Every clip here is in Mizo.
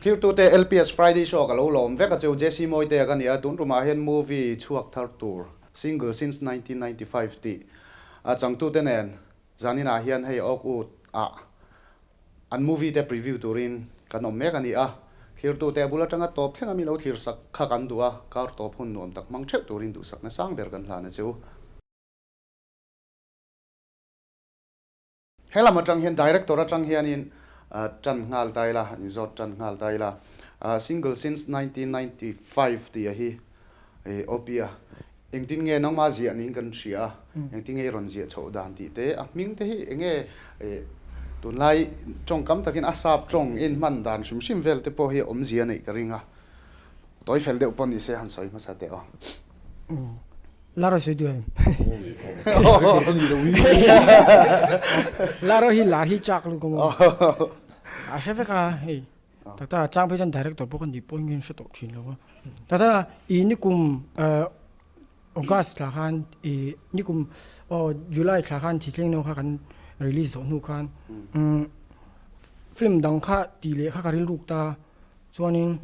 Thirtute LPS Friday Show ka lo lawm vek a chu JC Mawitea ka ni a, tun tumah hian movie chhuak thar tur Single Since 1995 tih a changtute nen zaninah hian hei Oakwood ah an movie te preview turin kan awm mek a ni a, thlirtute a bul atanga tawp thleng a mi lo thlir sak kha kan duh a, kar tawp hun nuam tak hmang theuh turin duhsakna sang ber kan hlan a che u. He lam atang hian Director atang hianin tan nghal ta ila, an inzawt tan nghal ta ila. Single since 1995 tih a hi OP a, engtin nge nangma ziah niin kan hria a, engtin nge i rawn ziah chhoh dan tih te, a hming te hi eng nge tunlai tawngkam takin a sap tawng in hman dan hrim hrim vel te pawh hi awmzia neih ka ring a, tawi fel deuh pawh ni se han sawi hmasa teh aw. Laro sawi duh em? Laro hi lar hi chak lu ka maw? A hre vek a hei. Tak tak a chang phei chuan director pawh ka nih pawhin ka inhre tawh thin lo a. Tak tak a i nikum August thla khan i nikum aw July thla khan Thithleng no kha kan release zawh hnu khan film dang kha tih leh kha ka rilruk ta chuanin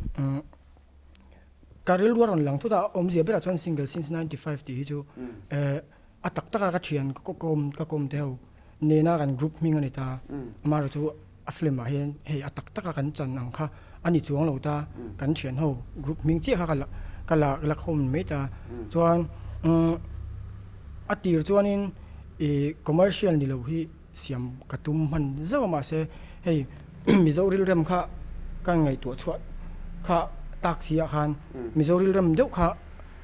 Ka rilru a rawn lang thut a, awmzia berah chuan single since 95 tih hi chu a tak taka ka thian ka kawm ka kawm te ho nena kan group hming a ni ta. Amaherawhchu chu a film ah hian hei a tak taka kan chan ang kha a ni chuang lo ta, kan thian ho group hming chiah kha ka la ka la la khawm mai ta. Chuan a tir chuanin ih commercial ni lo hi siam ka tum hman zauh a mahse hei Mizo rilrem kha ka ngaihtuah chhuah kha tak si ah khan Mizo rilrem deuh kha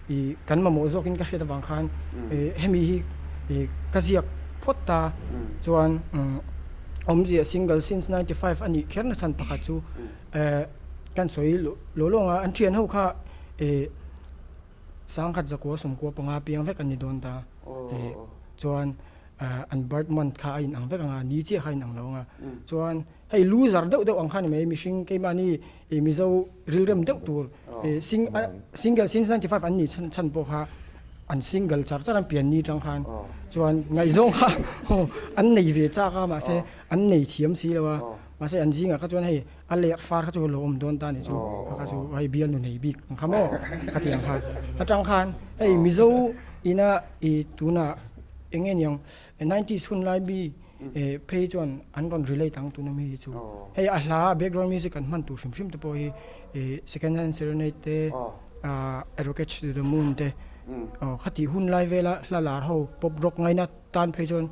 ih kan mamawh zawkin ka hriat avang khan ih hemi hi ih ka ziak phawt ta chuan awmzia single since 95 a nih kher na chhan pakhat chu eh kan sawi lawh lawng a an thian ho kha ih sangkhat zakua sawmkua panga piang vek an ni dawn ta ih chuan. an birth month kha a inang vek ang a, ni chiah kha a inang lo ang a. Chuan hei loser deuh deuh ang kha ni mai, mihring keimahni ih Mizo rilrem deuh tur ih single since 95 an nih chhan chhan pawh kha an single char char an pian ni tang khan chuan ngaihzawng kha an nei ve chak a mahse an nei thiam si lo a, mahse an zingah kha chuan hei a leh far kha chu lo awm dawn ta ni chu kha chu hei bialnu nei bik ang kha maw ka ti ang khan atang khan hei Mizo ina ih tunah Eng nge niang nineties hun lai mi phei chuan an rawn relate ang tuna mi hi chu. Hei a hla background music an hman tur hrim hrim te pawh hi second hand serenade te a rocket to the moon te khatih hun lai vela hla lar ho pop rock ngaina tan phei chuan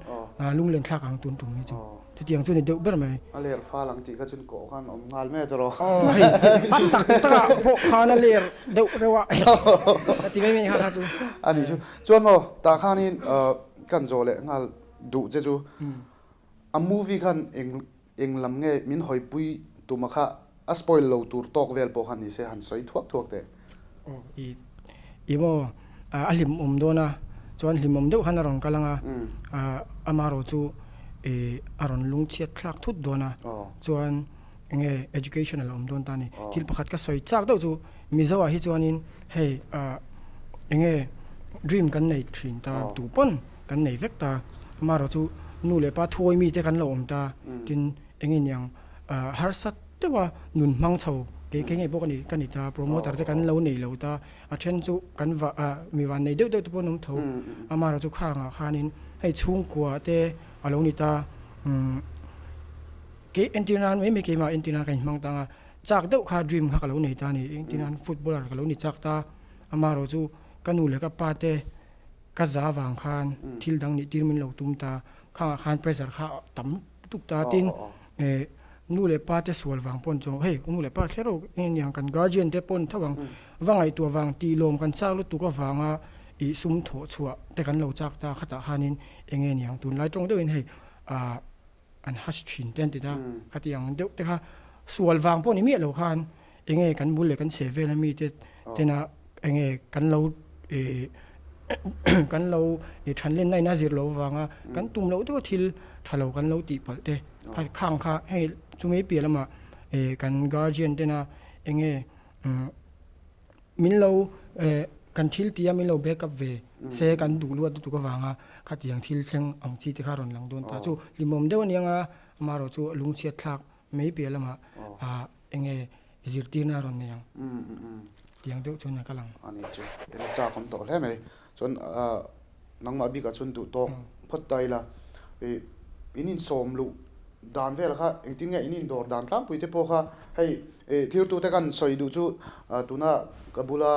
lunglen thlak ang tun tum hi chu. Chutiang chu ni deuh ber mai. A ler fal ang tih kha chuan kawh khan awm nghal mai a tawrh aw. Aw hei a tak tak ah pawh khan a ler deuh reuh a ka ti mai mai kha kha chu. A nih chu. Chuan maw tah khanin kan zawh leh nghal duh che chu a movie khan eng eng lam nge min hawipui tuma kha a spoil lo tur tawk vel pawh kha ni se han sawi thuak thuak teh. Aw i i maw a hlimawm dawn a chuan hlimawm deuh khan a rawn kal ang a amaherawh chu ih a rawn lungchhiat thlak thut dawn a chuan eng nge education a lo awm dawn ta a ni. Thil pakhat ka sawi chak deuh chu Mizo ah hi chuanin hei ah eng nge dream kan nei thin ta tu pawn kan nei vek ta amaherawh chu nu leh pa thuawi mite kan lo awm ta tin eng nge niang harsa deuh a nun hmang chho kei kei ngei pawh ka ni ka ni ta promoter te kan lo nei lo ta a then chu kan va ah mi van nei deuh deuh te pawh an awm tho amaherawh chu khangah khanin hei chhungkua te a lo ni ta umm kei entir nan mai mai keimah entir nan ka inhmang tang a chak deuh kha dream kha ka lo nei ta a ni entir nan footballer ka lo ni chak ta amaherawh chu ka nu leh ka pa te ka za vang khan thil dang nih tir min lo tum ta khangah khan pressure kha tam tuk ta tin eh nu leh pa te sual vang pawn chuan hei nu leh pa thler rawh eng aniang kan guardian te pawn tho ang va ngaihtuah vang tih lawm kan chak lutuk avanga ih sum thawh chhuah te kan lo chak ta khatah khanin eng nge niang tunlai tawng deuhin hei ah an hash thin te an ti ta khati ang deuh te kha sual vang pawh ni miah lo khan eng nge kan bul leh kan chhe vel ami te tena eng nge kan lo ih kan lo ih than len na in a zir loh avanga kan tum loh deuh a thil tha lo kan lo tih palh te kha khang kha hei chumi piah lamah ih kan guardian tena eng nge umm min lo eh kan thil tih a min lo back up ve se kan duh luat lutuk avanga khatiang thil thleng ang chi te kha rawn lang dawn ta chu hlimawm deuh aniang a amaherawhchu lungchhiat thlak mai piah lamah ah eng nge. zirtirna a rawn nei ang tiang deuh chuan a kal ang. A ni chu en a chak awm tawh hle mai. Chuan nangmah bikah chuan duh tawk phawt ta ila ih in insawm luh dan vel kha engtin nge in indawr dan tlangpui te pawh kha hei ih thirtute kan sawi duh chu tuna ka bula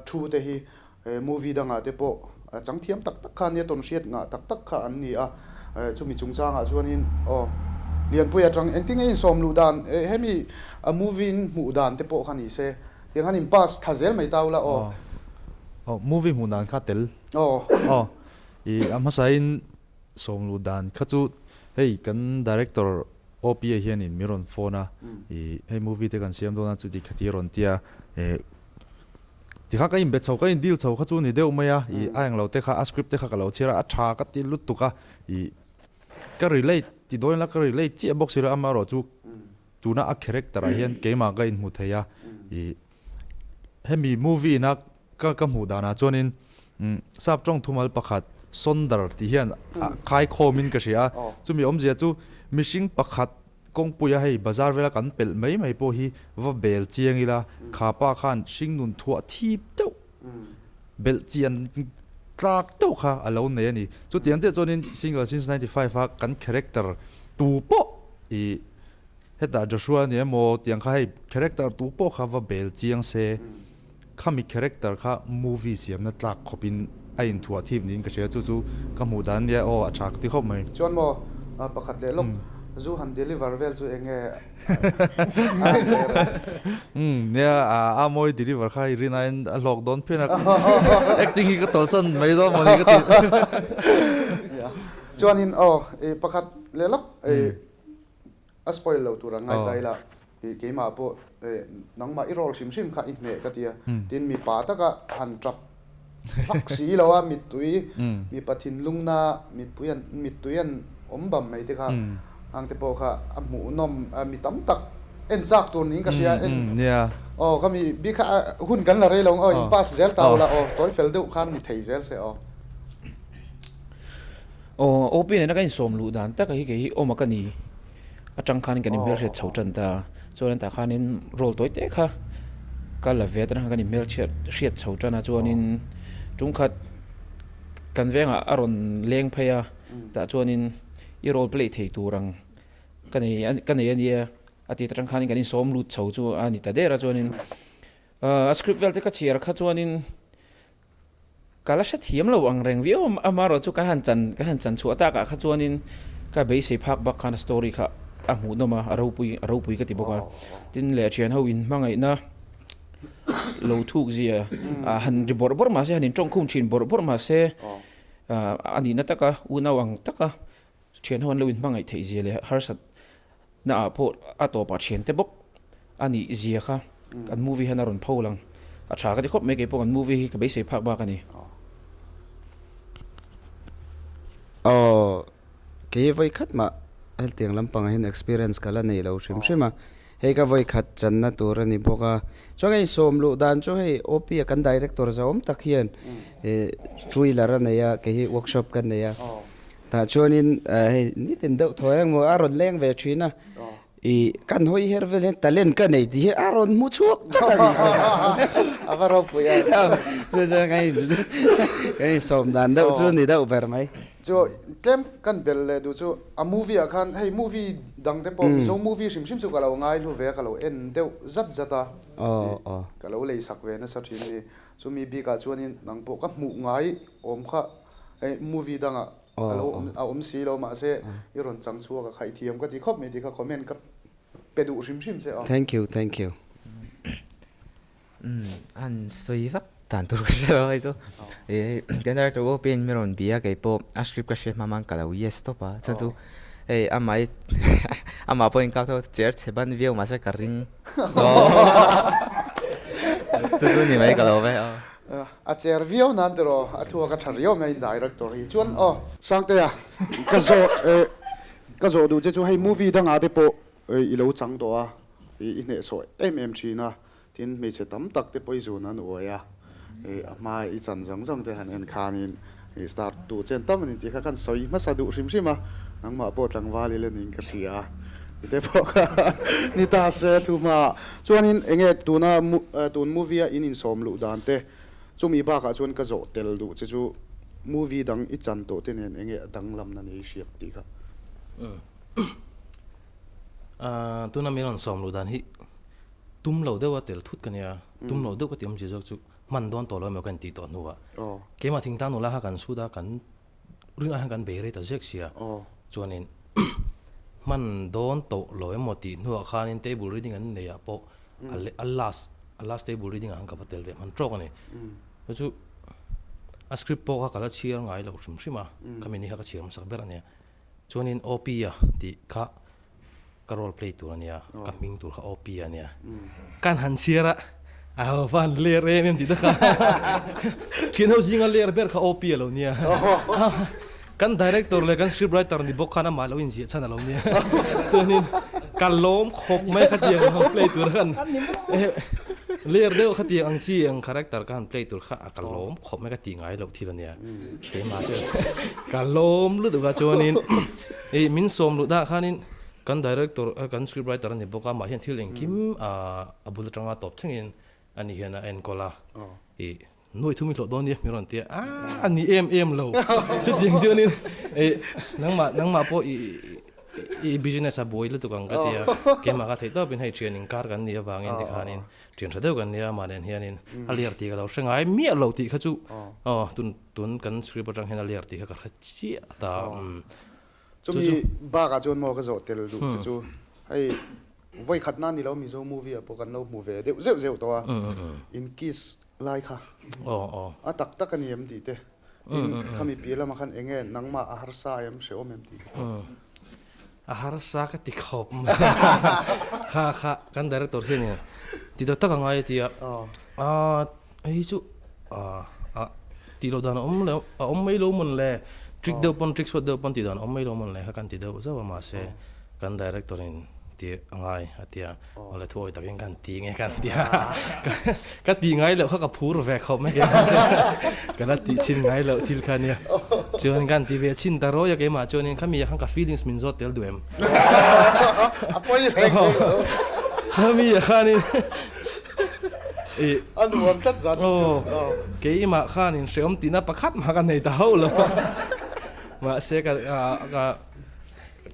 thu te hi Movie dangah te pawh chang thiam tak tak kha nia tawn hriat ngah tak tak kha an ni a, chumi chungchangah chuanin aw Lianpui atang engtin nge insawm luh dan hemi movie in hmuh dan te pawh kha ni se tiang khan in pass thla zel mai ta ula aw. Aw movie hmuh dan kha tel aw aw i a hmasain sawm luh dan kha chu hei kan director OPA hianin min rawn phone a i hei movie te kan siam dawn a chuti khati a rawn tia Tikha ka inbe chho, ka in deal chho kha chu ni deuh mai a, ih a englo te kha a script te kha ka lo chhiar a, a tha ka ti lutuk a, ih ka relate ti dawn ila ka relate chiah bawk si lo amaherawhchu tuna a character ah hian keimah ka inhmu thei a, ih hemi movie ina ka ka hmuh danah chuanin sap tawng thumal pakhat Sonder tih hian a khaikhawmin ka hria a, chumi awmzia chu mihring pakhat Kawngpuia hei bazar vela kan pelh mai mai pawh hi va bel chiang ila, kha pa khan hringnun thuah thip deuh, belh chian tlak deuh kha a lo nei a ni. Chutiang chiah chuanin Single Since 95 a kan character tu pawh ih hetah Joshua a ni emaw tiang kha hei character tu pawh kha va bel chiang se. Khami character kha movie siamna tlak khawpin a inthuah thip niin ka hria, chu chu ka hmuh dan nia aw a tha ka ti khawp mai. Chuan maw pakhat leh lawk zu han deliver vel chu eng nge a han ler a? Umm nia a mawi deliver kha i rin aiin a hlawk dawn phian a, acting hi ka chawlhsan mai dawn mawni ka ti. Nia chuanin aw pakhat leh lawk a spoil lo tur an ngai ta ila. Ih keimah pawh eh nangmah i role hrim hrim kha i hneh ka ti a, tin mipa taka han tap vak si lo a, mittui mipa thinlungna mitpui an mittui an awm bam mai te kha hang te pawh kha a hmuhnawm mi tam tak en chak tur niin ka hria en aw ka mi bik kha hun kan la rei lo ang aw in pass zel ta ula aw tawi fel deuh khan ni thei zel se aw. Aw OP nena ka insawm luh dan taka hi kei hi awm a ka ni. Atang khanin kan inhmelhriat chho tan ta a, chuan tah khanin roll tawi te kha ka la ve atang khan kan inhmelhriat hriat chho tan a, chuanin tum khat kan vengah a rawn leng phei a, tah chuanin i roll play thei tur ang ka nei ka nei a nia a tih atang khanin kan insawm lut chho chu a ni ta der a, chuanin a script vel te ka chhiar kha chuanin. Ka la hrethiam lo ang reng viau a, amaherawh chu kan han chan kan han chan chhuah takah kha chuanin ka beisei phak bak khan a story kha a hmuhnawm a, a ropui a ropui ka ti bawk a. Tin leh thian ho in hmangaihna lo thuk zia ah han ri bawrh bawrh mahse han intawngkhum thin bawrh bawrh mahse ah a nihna taka unau ang taka thian ho an lo inhmangaih theih zia leh harsat na ah pawh a tawpah thian te bawk a nih zia kha kan movie hian a rawn pho lang a tha ka ti khawp mai keipawh kan movie hi ka beisei phak bak a ni. Aw kei vawi khat mah hetiang lampangah hian experience ka la nei lo hrim hrim a, hei ka vawi khat channa tur a ni bawk a, chuan hei sawm luh dan chu hei OP a kan director zauhawm tak hian ih two wheeler a nei a kei hi workshop ka nei a. Tah chuanin hei nitin deuh thaw eng maw a rawn leng ve thin a, ih kan hawi her vel hian talent ka nei tih hi a rawn hmu chhuak chat a ni. A va ropui a. Chu chuan kan in kan insawm dan deuh chu ni deuh ber mai. Chu tlem kan bel leh duh chu a movie ah khan hei movie dang te pawh Mizo movie hrim hrim chu ka lo ngai hlu ve a ka lo en deuh zat zat a, ka lo lei sak ve nasa thin a ni. Chumi bikah chuanin nang pawh ka hmuh ngai awm kha Hei movie dangah a lo awm a awm si lo mahse i rawn chang chhuak a khaih thiam ka ti khawp mai tih kha comment ka pe duh hrim hrim che aw. Thank you, thank you. Umm an sawi vak dan tur ka hre lo hei chu ih kan director pawh pen mi rawn bia kei pawh a script ka hriat hma hman ka lo yes tawp a chuan chu hei amah hi amah pawh in kap tho cher chhe ban viau mahse ka ring chu chu ni mai ka lo ve aw. A cher viau nan tiraw a thluak a tha riau mai director hi chuan aw. Sangtea ka zawh eh ka zawh duh che chu hei movie dangah te pawh i lo chang tawh a i hnehsawh em em thin a tin hmeichhe tam tak te pawh i zun an uai a eh a hma i chan zawng zawng te han en khanin i star tu chen tam a ni tih kha kan sawi hmasa duh hrim hrim a nangmah pawh tlangval ila niin ka hria a. Tih te pawh kha ni ta se thu hma ah. Chuanin enge tuna tun movie a in insawm luh dan te chumi bakah chuan ka zawh tel duh che chu movie dang i chan tawh te nen enge a danglamna nei hriat tih kha. Tuna min rawn sawm luh dan hi tum lo deuha tel thut ka nia, tum lo deuh ka ti awm chi zawk chu hman dawn tawh lo emaw ka intih tawh hnuah keimah thingtlang nula kha kan sut a kan Rinah hian kan bei rei ta zek sia. Chuanin hman dawn tawh lo emaw tih hnuah khanin table reading an neih ah pawh a last a last table reading ah khan ka va tel ve hman tawk a ni. Chu chu a script pawh kha ka la chhiar ngai lo hrim hrim a, khami ni kha ka chhiar hmasak ber a nia. Chuanin OP a tih kha Ka role play tur ania, ka hming tur kha OP ania. Kan han chhiar a, a lo van ler em em tih te kha. Thian ho zinga ler ber kha OP a lo nia. Kan director leh kan script writer ni bawk khan amah lo inziah chhan a lo nia. Chuanin ka lawm khawp mai khatiang han play tur khan ler deuh khatiang ang chi ang character ka han play tur kha ka lawm khawp mai ka tih ngai loh thil ania. Keimah chu ka lawm lutuk a chuanin Hei min sawm luh dah khanin kan director kan script writer a ni bawk a mah hian thil engkim a bul atanga tawp thlengin ani hian a enkawl a ih nuai thum i hlawh dawn nia min rawn ti a a ni em em lo chutiang chuanin ih nangmah nangmah pawh ih i business a buai lutuk ang ka ti a keimah kha theih tawpin hei thian inkar kan nih avangin tikhanin thian tha deuh kan nia amah nen hianin a ler tih ka lo hre ngai miah lo tih kha chu aw tun Tun kan script atang hian a ler tih kha ka hre chiah ta. Chumi bakah chuan maw ka zawh tel duh che chu hei vawi khat na ni lo Mizo movie ah pawh kan lo hmu ve deuh zeuh zeuh tawh a, in kiss lai kha a tak tak a ni em tih te, tin khami piah lamah khan eng nge nangmah a harsa em hrehawm em tih te pawh. A harsa ka ti khawp mai kha kha kan director hian in ti tak tak a ngai a ti a, hei chu tih loh dan a awm lo a awm mai lo mawn le trick deuh pawn trick shot deuh pawn tih dan a awm mai lo mawn le kha kan ti deuh zauh a mahse kan director in tih a ngai a ti a awle thuawi takin kan ti nge kan ti a ka tih ngai loh kha ka phur ve khawp mai keimah chuan ka la tih chhin ngai loh thil kha ania chuan kan ti ve chhin ta rawi a keimah chuanin khami ah khan ka feelings min zawt tel duh em a pawi reng reng lo khami ah khanin A nuam tlat zat chu. Keimah khanin hreawm tihna pakhat mah ka nei ta hauh lo a. Mahse ka ka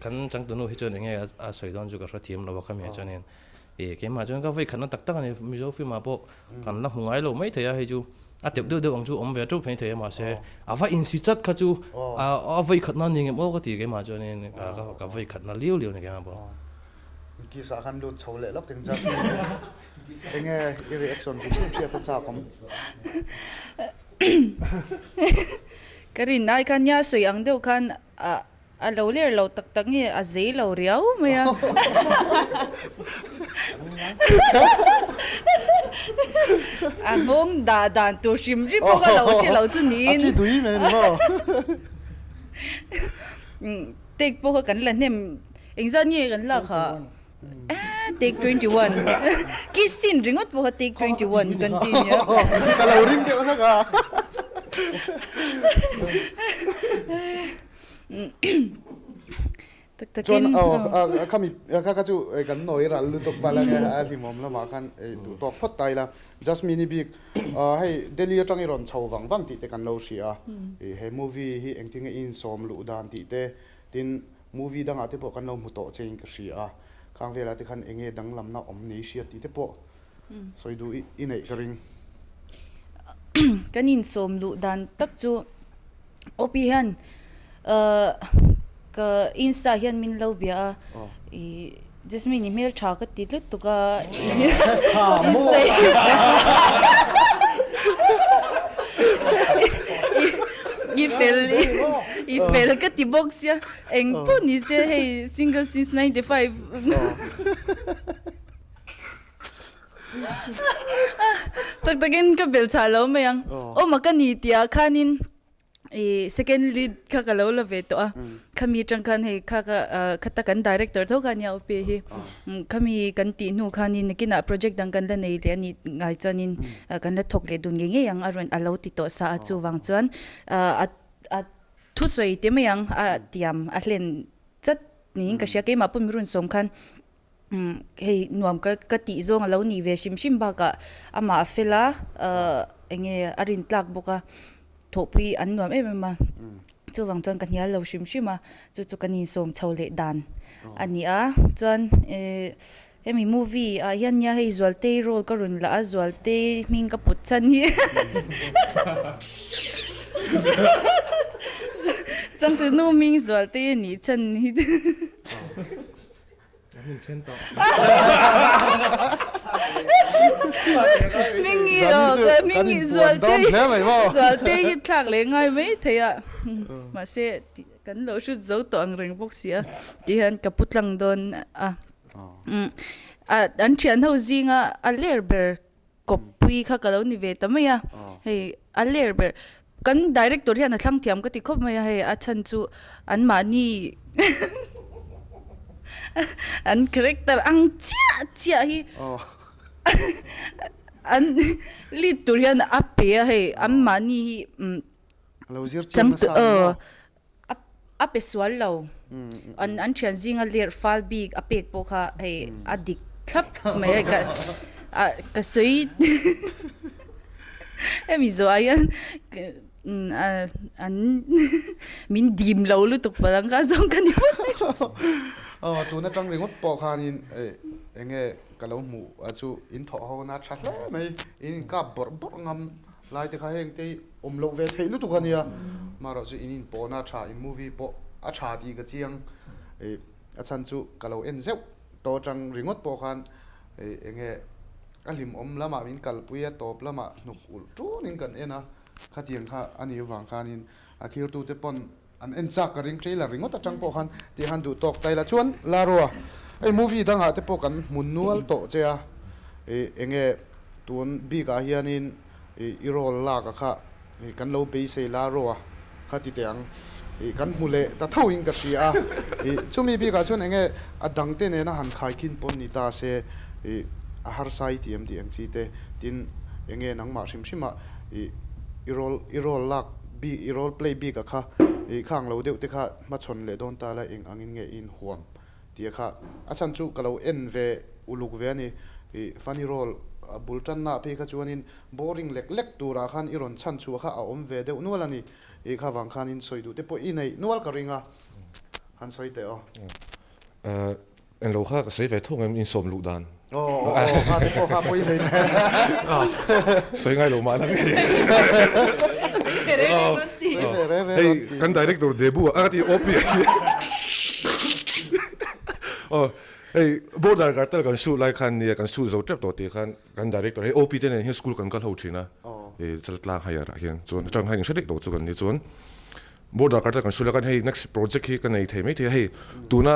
kan changtunu hi chuan enge a sawi dawn chu ka hrethiam lo a khami ah chuanin ih keimah chuan ka vawikhatna tak tak a ni. Mizo film ah pawh kan la hmu ngai lo mai thei a hei chu a teuh deuh deuh ang chu awm ve teuh phei thei a mahse a va insi chat kha chu a vawikhatna a ni ngem aw ka ti keimah chuanin ka vawikhatna liau liau a ni keimah pawh. Kiss ah khan lut chho leh lawk ting chak enge i reaction chu hriat hriat a chak awm. Ka rin ai khan nia sawi ang deuh khan a lo ler lo tak tak nge a zei lo riau mai a. A nghawng dah dan tur hrim hrim pawh ka lo hre lo chu niin. A thi dui mai ni maw. Take pawh kha kan la hnem Engzat nge kan lak ha? Ah, take 21. Kiss scene ringawt pawh kha take 21 kan ti nia. Ka lo ring deuh hlak a. Tak takin. Chuan aw khami kha kha chu kan nawi ral lutuk palh a nia a hlimawm lamah khan duh tawk phawt ta ila. Jasmine-i bik hei Delhi atang i rawn chho vang vang tih te kan lo hria a. He movie hi engtin nge i insawm luh dan tih te tin Movie dangah te pawh kan lo hmu tawh che in ka hria a, khang velah te khan enge danglamna awm nei hriat tih te pawh sawi duh i neih ka ring. Kan insawm luh dan tak chu OP hian ka insta hian min lo bia a, ih Jasmine i hmel tha ka ti tlut tuk a i fel i fel ka ti bawk sia eng pawh ni se hei single since 95 tak takin ka bel chah lo mai ang awm a ka ni tih ah khanin I second lead kha ka lo la ve tawh a, khami atang khan hei kha ka khata kan director tho kha nia OP hi, khami kan tih hnu khanin nakinah project dang kan la nei leh a nih ngai chuanin kan la thawk leh dun ngei ngei ang a rawn a lo ti tawh sa a chuvang chuan a a thusawi te mai ang a tiam a hlen chat. niin ka hria. Keimah pawh mi rawn sawm khan hei nuam ka ka tih zawng a lo nih ve hrim hrim bakah amah a fel a, eng nge a rin tlak bawk a, thawhpui an nuam em em a. Chuvang chuan ka hnial lo hrim hrim a, chu chu kan insawm chho leh dan a ni a. Chuan eh Hemi movie ah hian nia hei Zualtei role ka rawn la a, Zualtei hming ka put chhan hi changtunu hming Zualtei a nih chhan hi Hming hi aw hming hi Zualtei Zualtei hi thlak leh ngai mai thei a mahse kan lo hrut zo tawh ang reng bawk si a ti hian ka pu tlang dawn a. An thian ho zinga a ler ber kawppui kha ka lo ni ve ta mai a, hei a ler ber kan director hian a thlang thiam ka ti khawp mai a, hei a chhan chu an mahni an character ang chiah chiah hi an lead tur hian a pe a, hei an mahni hi changtu A pe sual lo. An an thian zinga ler fal bik a pek pawh kha hei a dik thlap mai a ka a ka sawi hemi zawh ah hian an min dim lo lutuk palh ang kha zawng ka ni mai. Aw tun atang ringawt pawh khanin eng nge ka lo hmuh a chu in thawh ho na tha hle mai in inkap bawrh bawrh ngam Lai te kha heng te hi awm loh ve theih lutuk a nia, amaherawh chu in inpawhna a tha, in movie pawh a tha tih ka chiang, ih a chhan chu ka lo en zeuh tawh atang ringawt pawh khan ih eng nge a hlimawm lamah min kalpui a tawp lamah hnuk ulh tunin kan en a, khatiang kha a nih avang khanin a thirtute pawn An en chak ka ring trailer ringawt atang pawh khan tih han duh tawk ta ila chuan Larua hei movie dangah te pawh kan hmu nual tawh che a ih eng nge tun bik ah hianin ih i role lak a kha ih kan lo beisei Larua kha ti teh ang ih kan hmu leh ta tho in ka hria a ih chumi bik ah chuan eng nge a dang te nena han khaikhin pawn ni ta se ih a harsa i ti em tih ang chi te tin eng nge nangmah hrim hrim ah ih i role i role lak bik i role play bik a kha ih kha ang lo deuh te kha hmachhawn leh dawn ta la eng angin nge i inhuam tih a kha a chhan chu ka lo en ve uluk ve a ni ih funny role a bul tanna ah phei kha chuanin boring lek lek turah khan i rawn chhan chhuah kha a awm ve deuh nual a ni ih kha vang khanin sawi duh te pawh i neih nual ka ring a han sawi teh aw. Englo kha ka sawi ve thung em insawm luh dan. Aw aw aw kha te pawh kha pawi hlei nen. Sawi ngai lo mah la nge. Sawi ve re re Hei kan director debut a ka ti OP a ti. Aw hei border cartel kan shoot lai khan nia kan shoot zo tep tawh tih khan kan director hei OP te nen hian school kan kal ho thin a. I Chaltlang higher ah hian chuan atang khan inhre daih tawh chu kan ni chuan Border karta kan hrulh a kan hei next project hi ka nei thei mai thei a hei tuna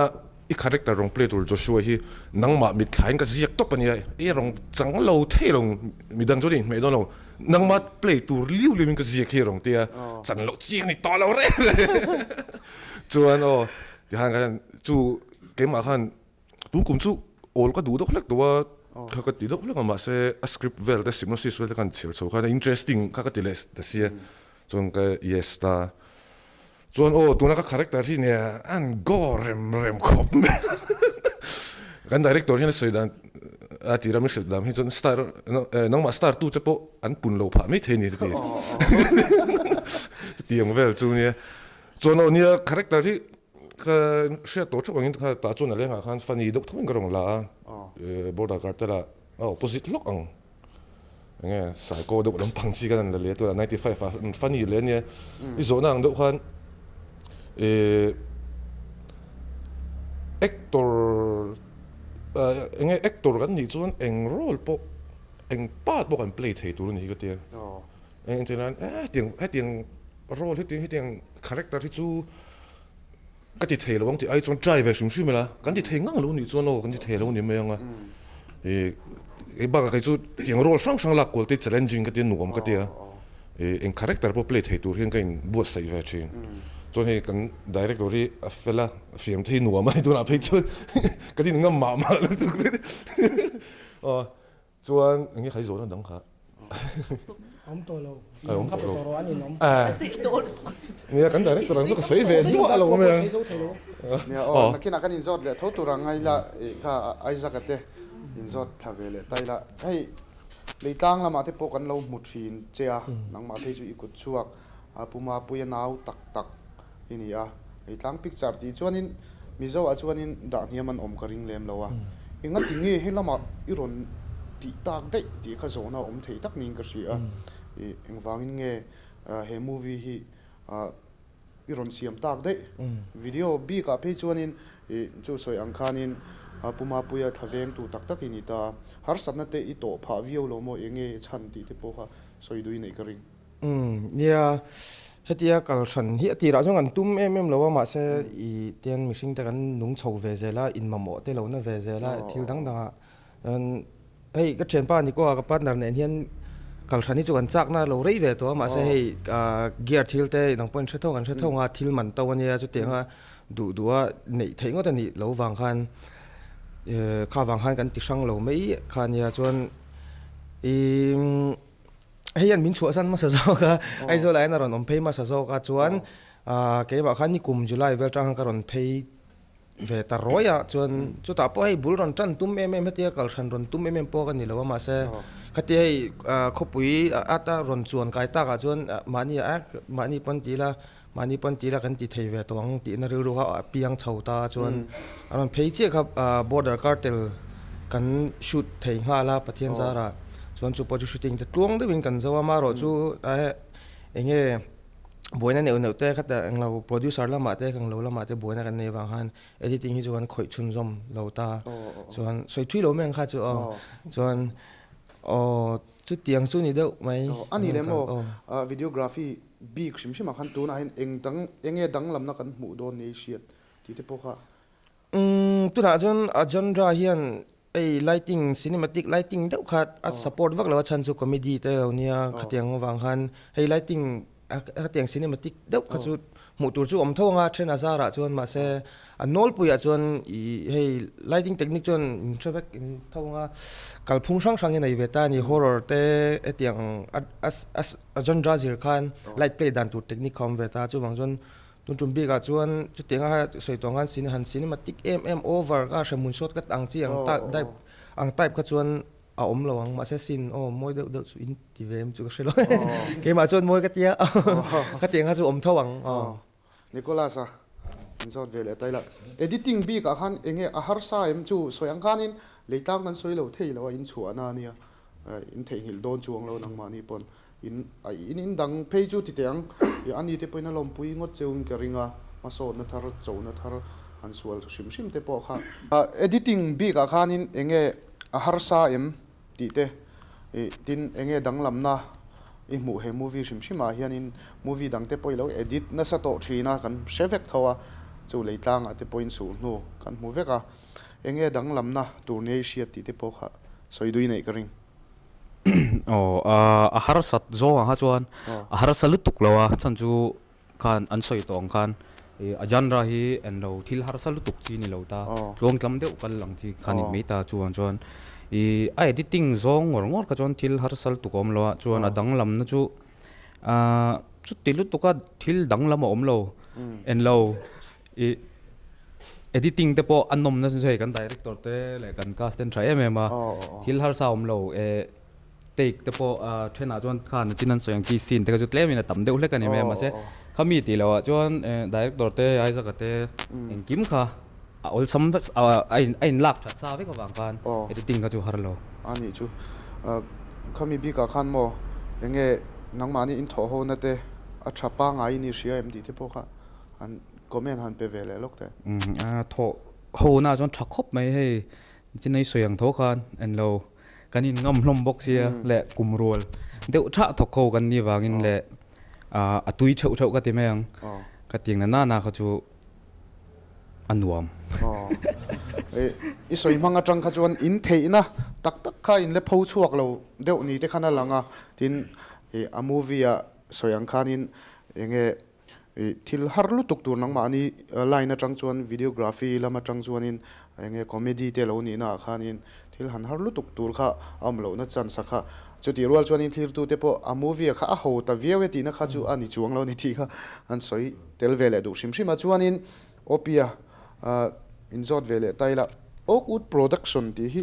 i character rawn play tur Joshua hi nangmah mitthla in ka ziak tawp a nia i rawn chang lo thei lo midang chuan i inhmeh dawn lo nangmah play tur liu liu in ka ziak hi rawn tia chan loh chiang ni tawh lo reng chuan aw tihan khan chu keimah khan Tun kum chu awl ka duh deuh hlek tawh a, kha ka ti deuh hlek a mahse a script vel te synopsis vel te khan chhiar chho khan a interesting kha ka ti leh ta sia chuan ka yes ta. Chuan aw tuna ka character hi nia an go rem rem khawp mai kan director hian a sawi dan a tira min hrilh dan hi chuan star nangmah star tu che pawh an pun lo phah mai thei a ni ka ti chutiang vel chu nia chuan aw nia character hi Ka hriat tawh theuh angin kha tah chuan a lengah khan funny deuh thawkin ka rawn la a, border cartel ah a opposite hlawk ang enge psycho deuh lampang chi khan an la leh a tunah 95 ah funny leh ania i zawhna ang deuh khan ih actor enge actor kan nih chuan eng role pawh eng part pawh kan play thei tur a ni hi ka tia eng entir nan hetiang hetiang role hetiang hetiang character hi chu. Ka ti thei lo ang tih ai chuan try ve hrim hrim ila, kan ti thei ngang lo nih chuan aw kan ti thei lo ni mai ang a. Ih hei bakah kei chu tiang role hrang hrang lak kual te challenging ka ti a nuam ka ti a. Ih eng character pawh play thei tur hian ka in buatsaih ve thin. Chuan hei kan director hi a fel a, a fiam thei nuam a ni tunah phei chuan ka din ngam mah mah lutuk aw chuan eng nge khai zawhna dang kha. Awm tawh lo. Awm tawh lo. An inawm. Nia kan director ang chu ka sawi ve duah lo mai ang. Nia aw nakinah kan inzawt leh tho tur ang ngaila ih kha Isaac-a te inzawt thla ve leh ta ila. Hei Leitlang lamah te pawh kan lo hmu thin che a, nangmah phei chu i kut chhuak Pu Mapuia nau tak tak i ni a. Leitlang picture tih chuanin Mizo ah chuanin dah hniam an awm ka ring lem lo a. Engati nge he lamah i rawn tih tak daih tih kha zawhna a awm thei tak niin ka hria a. Ih engvangin nge he movie hi i rawn siam tak daih. Video bik ah phei chuanin ih chu sawi ang khanin Pu Mapuia thla vengtu tak tak i ni ta a. Harsatna te i tawh phah viau lo maw enge chhan tih te pawh kha sawi dui neih ka ring. Umm nia, hetia kal hran hi a tirah chuan kan tum em em lo a, mahse i tian mihring te kan nung chho ve zel a, inmamawh te lo na ve zel a, thil dang dangah chuan hei ka thianpa Nico a ka partner nen hian kal hran hi chu kan chakna lo rei ve tawh a, mahse hei gear thil te dang pawhin hre tho kan hre tho ang a, thil man to ania chutianga duh duh a neih theih ngawt a nih lo vang khan kha vang khan kan ti hrang lo mai kha ania chuan ih. Hei hian min chhuahsan hmasa zawk a, Aizawl ah hian a rawn awm phei hmasa zawk a chuan keimah khan nikum July vel tang khan ka rawn phei ve ta rawi a chuan chutah pawh hei bul rawn tan tum em em hetia kal hran rawn tum em em pawh ka ni lo a mahse khatia hei khawpui ata rawn chuan kai tak ah chuan mahni ah mahni pawn ti ila Mahni pawn tila kan ti thei ve tawh ang tihna rilru kha a piang chho ta a chuan a rawn phei chiah kha border cartel kan shoot thei nghal a Pathian zarah chuan chu pawh chu shooting te tluang deuhin kan zo a amaherawh chu eng nge buaina neuh neuh te kha englo producer lamah te englo lamah te buaina kan nei avang khan editing hi chu kan khawih chhunzawm lo ta chuan sawi thui lo mai ang kha chu aw chuan aw chutiang chu ni deuh mai. A ni leh maw videography Bik hrim hrim ah khan tunah hian eng dang eng nge danglamna kan hmuh dawn ni hriat tih te pawh kha. Umm tunah chuan a genre hian hei lighting cinematic lighting deuh kha a support vak lo a chhan chu comedy te lo nia khatiang avang khan hei lighting khatiang cinematic deuh kha chu hmuh tur chu awm tho anga then a zarah chuan mahse A nawlpuiah chuan ih hei lighting technique chuan min hre vek in tho anga kalphung hrang hrang hi a nei ve ta a ni horror te hetiang a a genre zir khan light play dan tur technique kha a awm ve ta chuvang chuan tun tum bikah chuan chutianga sawi tawh ang khan cine han cinematic em em over kha hremhmun shot ka ang chi ang type ang type kha chuan a awm lo ang mahse scene aw mawi deuh deuh chu in ti ve em chu ka hre lo keimah chuan mawi ka tia khatiang kha chu awm tho ang aw. Nicholas-a in zawt ve leh ta ila. Editing bik ah khan enge a harsa em chu sawi ang khanin leitlang kan sawi lo thei lo a in chhuahna ania in theihnghilh dawn chuang lo nangmahni pawn in in in dang phei chu ti teh ang a ni te pawhin a lawmpui ngawt cheu in ka ring a hmasawnna thar chona thar han sual hrim hrim te pawh kha editing bik ah khanin enge a harsa em Tih te, ih tin enge danglamna i hmuh he movie hrim hrim ah hianin movie dang te pawh i lo edit nasa tawh thin a kan hre vek tho a, chu leitlang ah te pawhin suh hnu kan hmu vek a, enge danglamna tur nia i hriat tih te pawh kha sawi dui neih ka ring. Aw a harsat zawng ang kha chuan a harsa lutuk lo a chhan chu khan an sawi tawh ang khan ih a genre hi en lo thil harsa lutuk chi ni lo ta tluang tlam deuh kal ang chi khan in mai ta chuan chuan ih a editing zawng ngawr ngawr kha chuan thil harsa lutuk a awm lo a chuan a danglam na chu ahh chuti lutuk a thil danglam a awm lo en lo ih editing te pawh a nawm na chu hei kan director te leh kan cast te an tha em em a thil harsa a awm lo eh. Take te pawh thenah chuan khan a chin an sawi ang chi scene te kha chu tlemin a tam deuh hlek a ni mai a mahse khami tih loh ah chuan director te Isaac a te engkim kha a awlsam vek a in a in lak that sa vek avang khan editing kha chu har lo. A nih chu khami bikah khan maw enge nangmahni in thawh ho na te a tha pangngai in i hria em tih te pawh kha han comment han pe ve leh lawk teh. A thawh ho na chuan tha khawp mai hei chinai sawi ang tho khan englo Kan in ngam hlawm bawk sia leh kum rual deuh thah thawk ho kan nih vangin leh a tui theuh theuh ka ti mai ang. Ka tiang na nana kha chu a nuam. I sawi hmang atang kha chuan in theihna tak tak kha in la pho chhuak lo deuh ni te khan a lang a. Tin, a movie ah sawi ang khanin enge Ih thil har lutuk tur nangmahni line atang chuan videography lam atang chuanin eng nge comedy te lo nihna ah khanin thil han har lutuk tur kha a awm lohna chance a kha. Chutih rual chuanin thlirtute pawh a movie a kha a ho ta viau e tihna kha chu a ni chuang lo a ni tih kha an sawi tel ve leh duh hrim hrim a. Chuanin Opia inzawt ve leh ta ila Oakwood Production tih hi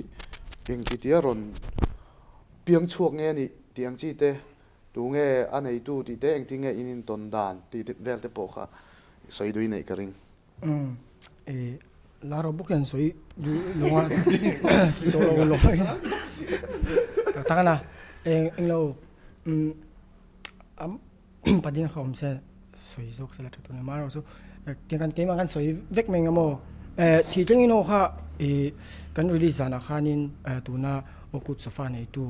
engtitia rawn piang chhuak nge a nih tih ang chi te, tu nge a neitu tih te, engtin nge in intawn dan tih vel te pawh kha sawi duh i neih ka ring. Umm e la ro bawk hian sawi duh lo a tawh lo lo tak tak ana eng englo umm am pading kha awm se sawi zawk se la tha tur nia amaherawhchu chu tiang kan keimah kan sawi vek mai ang maw eh thih thleng in aw kha ih kan release zanah khanin tuna awkut sofa neitu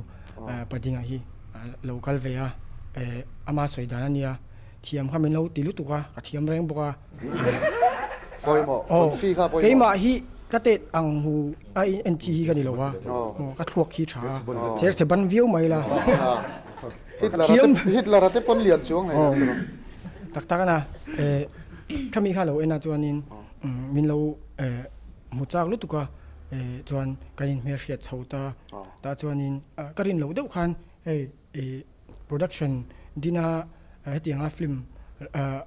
padinga hi lo kal ve a eh ama sawi dan ania thiam kha min lo ti lutuk a ka thiam reng bawk a. Pawimawh, confi kha pawimawh. Keimah hi ka tet ang hu a en chi hi ka ni lo a, ka thluak hi tha a, cher che ban viau mai la. Hitler Hitler a te pawn lian chuang hlei nen tiraw. Tak tak ana, khami kha lo en a chuanin min lo hmu chak lutuk a, chuan kan inhmelhriat chho ta, tah chuanin ka rin loh deuh khan hei Production dina hetianga film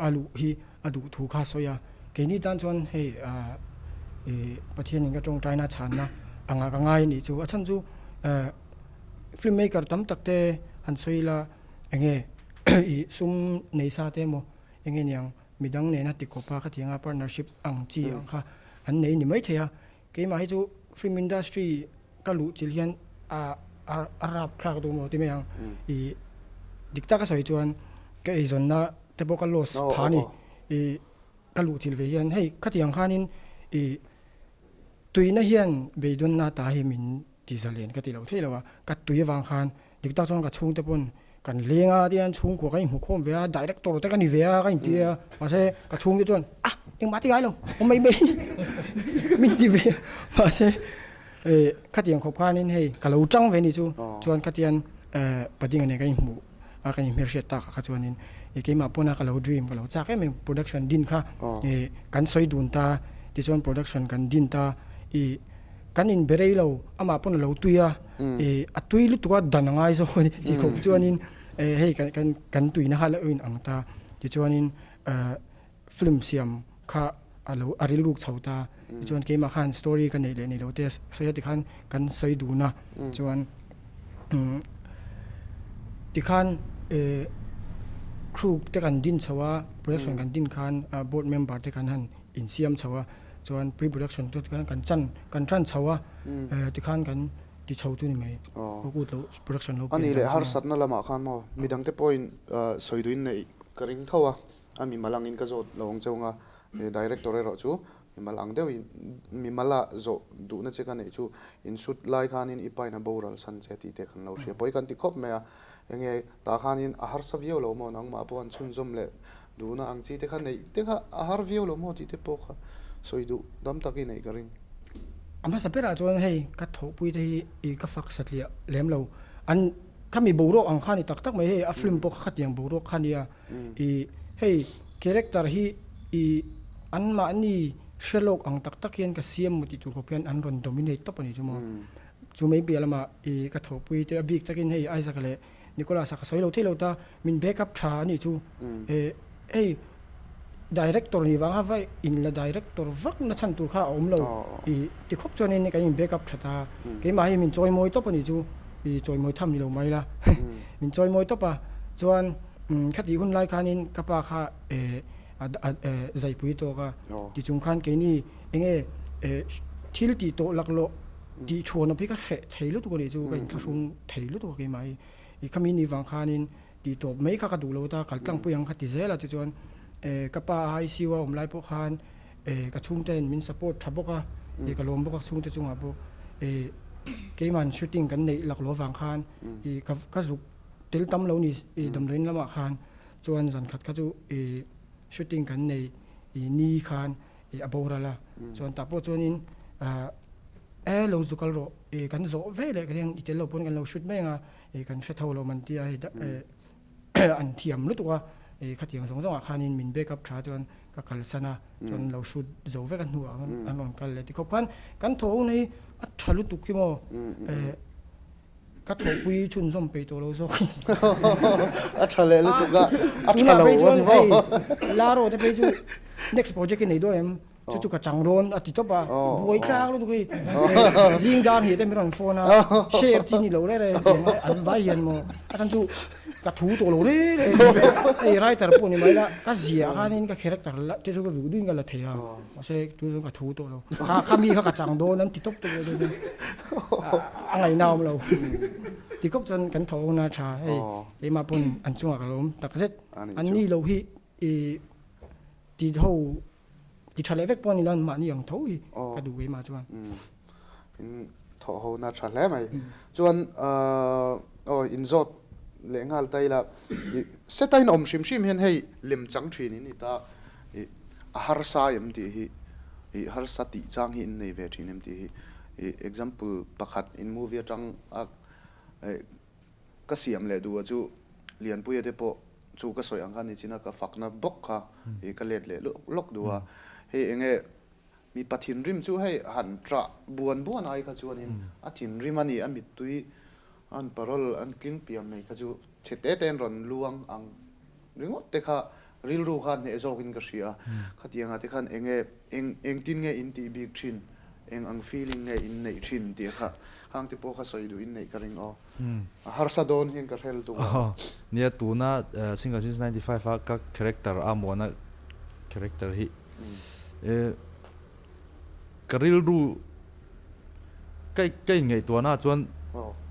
a luh hi a duh thu kha sawi a, keini tan chuan hei Pathianin ka tawngtaina chhanna anga ka ngai a nih chu. A chhan chu film maker tam tak te han sawi ila enge ih sum nei sa te emaw enge niang midang nena tikawpa khatianga partnership ang chi ang kha an nei ni maithei a. Keimah hi chu film industry ka luh chilh hian a a rap thlak duh maw ti mai ang. Ih dik taka sawi chuan ka eizawnna te pawh ka loss pha a ni. Ih ka luh chilh ve hian hei khatiang khanin ih tuina hian beidawnna ta hi min ti zalen ka ti lo thei lo a. Ka tui avang khan Dik tak chuan ka chhungte pawn kan leng a tihian chhungkua ka inhmu khawm ve a, director te ka ni ve a ka inti a, mahse ka chhungte chuan ah engmah ti ngai lo awm mai mai min ti ve a, mahse eh khatiang khawp khanin hei ka lo tang ve ni chu chuan khatian eh padinga nen ka inhmuh a ka inhmelhriat tak ah kha chuanin eh keimah pawna ka lo dream ka lo chak em em production din kha eh kan sawi dun ta tichuan production kan din ta ih kan inbe rei lo amah pawn a lo tui a. Ih a tui lutuk a dan a ngai zawk a ni tih khawp chuanin eh hei kan kan kan tuina kha a lo inang ta tichuanin eh film siam kha a lo a rilruk chho ta tichuan keimah khan story ka neih leh neih lo te sawi a tikhan kan sawi dun a chuan umm tikhan eh crew te kan din chho a production kan din khan board member te kan han insiam chho a chuan pre production chu tikhan kan chan kan tan chho a eh tikhan kan ti chho chu ni mai aw kut lo production lo pian ani leh harsatna lamah khan maw midangte pawhin sawi duhin neih ka ring tho a a mimal angin ka zawt lo ang cheu anga director erawh chu mimal ang deuhin mimal ah zawh duhna che ka neih chu in shoot lai khanin i pain a boral san che tih te kan lo hria pawi kan ti khawp mai a enge tah khanin a harsa viau lo maw nangmah pawh an chhunzawm leh Duhna ang chi te kha neih te kha a har viau lo maw tih te pawh kha sawi duh dam tak i neih ka ring. A hmasa berah chuan hei ka thawhpui te hi i ka fak satliah lem lo. An khami boruak ang kha ni tak tak mai hei a film pawh kha khatiang boruak kha nia. I hei character hi i anmahni hre lawk ang tak tak hian ka siam maw tih tur khawp hian an rawn dominate tawp a ni chu maw. Chu mai piah lamah i ka thawhpui te a bik takin hei Isaac leh Nicholas a ka sawi lo thei lo ta, min back up tha a nih chu. Eh hei director nih vanga vai in la director vak na chhan tur kha a awm lo i ti khawp chuanin kan in back up tha ta. Keimah hi min chawi mawi tawp a nih chu, i chawi mawi tham ni lo mai la. Min chawi mawi tawp a, chuan khatih hun lai khanin ka pa kha eh a zaipui tawk a, tichung khan keini enge eh thil tih tawh laklawh Tih chhuan awp hi ka hreh thei lutuk a nih chu ka inthlahrung thei lutuk a keimah hi. I khami ni vang khanin tih tawp mai kha ka duh lo ta, kal tlangpui ang kha ti zel a tichuan eh ka pa ICU a awm lai pawh khan eh ka chhungte'n min support tha bawk a, eh ka lawm bawk a chhungte chungah pawh eh keima'n shooting kan neih laklawh avang khan ih ka ka zuk tel tam lo ni ih damdawiin lamah khan chuan zan khat kha chu ih shooting kan nei ih ni khan ih a boral a chuan tah pawh chuanin ah e lo zu kal rawh ih kan zawh ve leh ka hian i tel lo pawn kan lo shoot mai anga ih kan hre tho lo man tia hei eh an thiam lutuk a ih khatiang zawng zawngah khanin min back up tha chuan ka kalsan a chuan lo shoot zo vek a hnuah an rawn kal leh tikhawp khan kan thaw ho na hi a tha lutuk hi maw eh. Ka thawhpui chhunzawm peih tawh lo zawk. A tha leh lutuk a, a tha lo a ni maw? Laro te phei chu next project i nei dawn em? Chu chu ka chang dawn a ti tawp a, buai tlak lutuk hi. Zing dar hnih te min rawn phone a, share chi ni lo reng reng tiang a an vai hian maw? A chhan chu ka thu tawh lo reng reng hei writer pawh ni mai la, ka ziah khanin ka character la te chu ka duh duhin ka la thei a. Mahse tu chuan ka thu tawh lo. Kha kha mi kha ka chang dawn an ti tawp tawp lo chuan a ngaihna awm lo. Ti khawp chuan kan thaw na tha hei keimah pawn an chungah ka lo awm tak zet. An ni lo hi i ti ho ti tha leh vek pawh a ni lo mahni ang tho hi ka duh keimah chuan. In thawh ho na tha hle mai. Chuan aw inzawt leh nghal ta ila seta in awm hrim hrim hian hei lem chang thin in ni ta. Ih a harsa em tih hi ih harsa tih chang hi in nei ve thin em tih hi ih example pakhat in movie atang a ih ka siam leh duh a chu Lianpuia te pawh chu ka sawi ang khan ni chin a ka fakna bawk kha ih ka let leh lawk duh a hei eng nge mipa thinrim chu hei han ṭah buan buan ai kha chuanin a thinrim a ni a mittui an parole an tling pian mai kha chu chhe te te an rawn luang ang. Ringawt te kha rilru kha hneh zawkin ka hria a, khatiangah te khan eng nge eng engtin nge in tih bik thin, eng ang feeling nge in neih thin tih kha khang te pawh kha sawi duh in neih ka ring aw. A harsa dawn hian ka hrel tuk a. Nia tuna Single Since 95 a ka character a muana character hi ka rilru ka ka inngaihtuahna chuan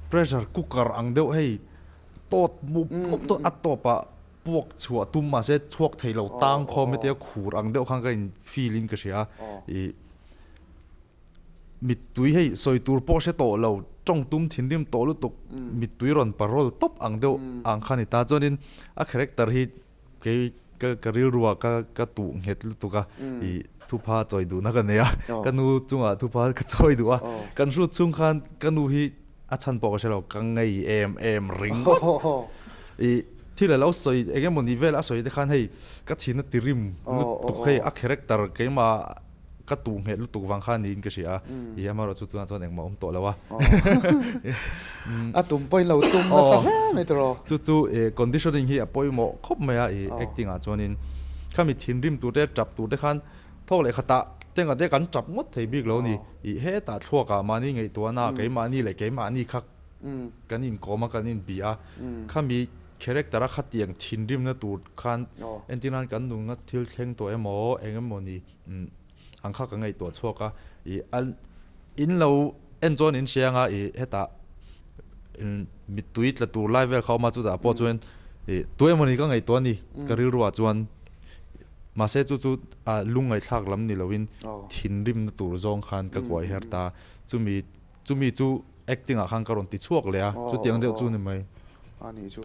pressure cooker ang deuh hei tawt mup mup tawt a tawpah puak chhuah tum mahse chhuak thei lo tang khawm hetia khur ang deuh khan ka in feel in ka hria a ih mittui hei sawi tur pawh hre tawh lo tawng tum thinrim tawh lutuk mittui rawn parol tawp ang deuh ang kha a ni ta chuanin a character hi Kei ka ka rilruah ka ka tuh nghet lutuk a, ih thupha chawi duhna ka nei a, ka nu chungah thupha ka chawi duh a, kan hrut chhung khan ka nu hi a chhan pawh ka hre lo, ka ngei em em ringawt. Ih thil a lo sawi eng emawni vel a sawi te khan hei ka thin a ti rim lutuk hei a character keimah Ka tuh nghet lutuk vang kha niin ka hria a, i amaherawh chu tunah chuan engmah a awm tawh lo a. A tum pawhin lo tum nasa hle mai tawh. Chu chu conditioning hi a pawimawh khawp mai a, i acting ah chuanin khami thinrim tur te tap tur te khan thawk leh khatah tengah te kan tap ngawt thei bik lo a ni. I hetah thluakah mahni ngaihtuahna keimahni leh keimahni kha kan inkawm a kan inbi a, khami character a khatiang thinrimna tur khan entir nan kan nunna thil thleng tawh emaw eng emaw ni. Umm ang kha ka ngaihtuah chhuak a, ih an in lo en chuan in hria anga ih hetah mittui tla tur lai vel kha a awm a chutah pawh chuan ih tu emawni ka ngaihtuah a ni ka rilruah chuan mahse chu chu ah lungngaihthlak lam ni loin thinrimna tur zawng khan ka kuai her ta chumi Chumi chu acting ah khan ka rawn ti chhuak leh a, chutiang deuh chu ni mai. A nih chu.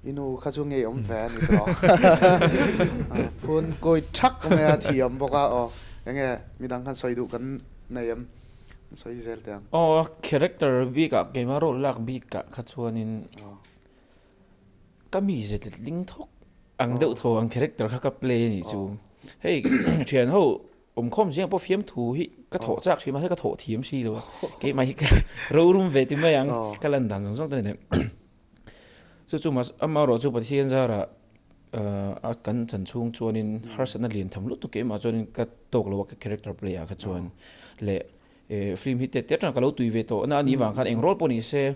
I nu kha chu ngei awm ve a ni tawh. Phun kawi thak mai a thiam bawk a aw. Enge midang khan sawi duh kan nei em? Sawi zel teh ang. Aw character bik ah keimah role lak bik ah kha chuanin ka mi zet letling thawk ang deuh tho ang character kha ka play a nih chu. Hei thian ho Awmkhawm zingah pawh fiamthu hi ka thawh chak hrim a, ka thawh thiam si lo a, keimah hi ka rorum ve ti mai ang, ka lan dan zawng zawng te nen. Chu chu amaherawh chu Pathian zarah a kan chan chhung chuanin harsatna lian tham lutuk keimah chuanin ka tawk lo a ka character play ah kha chuan leh film hi tet tet atang ka lo tui ve tawh na a nih vang khan eng role pawh ni se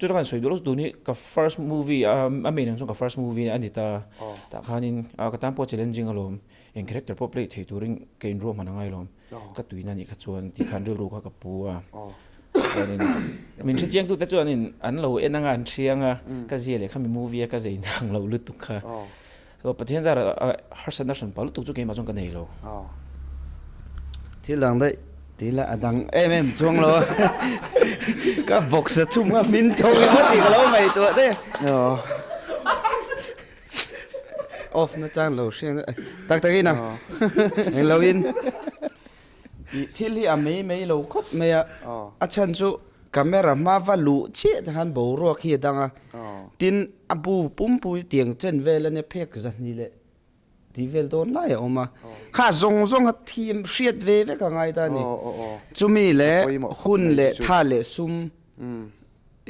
Chutah khan sawi duh lo chu tun hi ka first movie a a main ang chuan ka first movie a ni ta. Tah khanin ka tan pawh challenging alawm eng character pawh play thei turin ka inruahman a ngai alawm. Ka tuina nih kha chuan tih khan rilru kha ka pu a. Chuanin min hrechiang tute chuanin an lo en anga an hriang a ka zia leh khami movie a ka zei nang lo lutuk kha. So Pathian zar a harsatna hran pah lutuk chu keimah chuan ka nei lo. Thil dang daih ti la a dang em em chuang lo a. Ka box a chhum a min tho emaw tih ka lo ngaihtuah daih a. Off na chang lo hriang daih. Tak tak in a. Eng lo in. I thil hi a mei mei lo khawp mai a. A chhan chu camera hma va luh chiah te khan boruak hi a dang a. Tin a bu pumpui tiang chen vel a nia phek zahnih leh. tih vel dawn lai a awm a, kha zawng zawng a thim hriat ve vek a ngai ta a ni. Chumi leh hun leh tha leh sum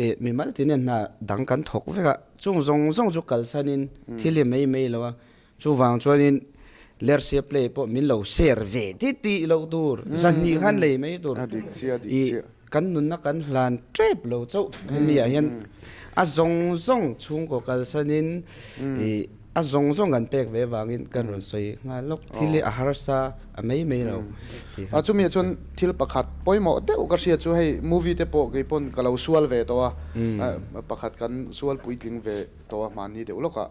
eh mimal tin hian hna dang kan thawk vek a, chung zawng zawng chu kalsanin thil hi mai mai lo a. Chuvang chuanin Lersia play pawh min lo share ve ti tih loh tur, zahnih khan lei mai tur. I kan nunna kan hlan tep lo chauh hemi ah hian a zawng zawng chhungkaw kalsanin i a zawng zawng kan pek ve vangin kan rawn sawi nghal lawk. Thil hi a harsa a mai mai lo tih kha. Chumi ah chuan thil pakhat pawimawh deuh ka hria chu hei movie te pawh kei pawn ka lo sual ve tawh a, pakhat kan sual puitling ve tawh a hmanni deuh lawkah.